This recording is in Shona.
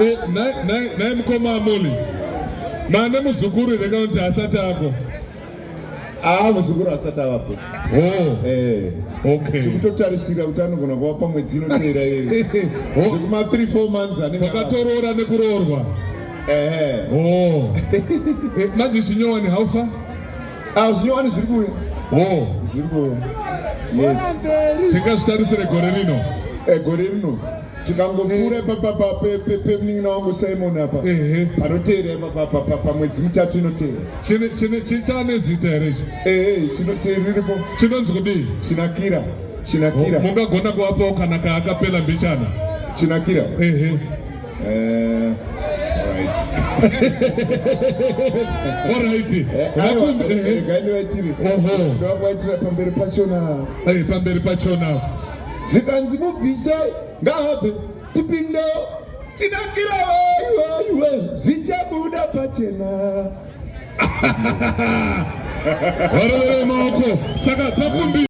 Eh, Nhai mukoma Amuli, mane muzukuru here kana kuti asati ako? Ah, muzukuru asati avapo. Oh. Eh. Okay. Tikutotarisira kuti anogona kuva pamwedzi inoteera iyeyo. Oh. Zvekuma 3 4 months anenge. Wakatoroora nekuroorwa. Eh. Oh. Eh, manje zvinyowani how far? Ah, zvinyowani zviri kuuya. Oh. Zviri kuuya. Yes. Tingazvitarisire gore rino. Eh, gore rino. Tikangopfuura ipapa pemunin'ina wangu Simon apa. Panoteera ipapa pamwedzi mitatu inoteera. Chane zita here icho? Ehe, chiripo. Chinonzi kudii? Chinakira. Chinakira. Mungagona kuvapawo kana kaakapela mbichana. Chinakira. Ehe. Alright. Alright. Regai ndivaitire. Oho. Ndovakuvaitira pamberi pachona. Eh, pamberi pachona. Zvikanzi mubvise ngaabve tipinde chinakira waiwaiwe zvichabuda pachena. Varovere maoko. Saka pakumbi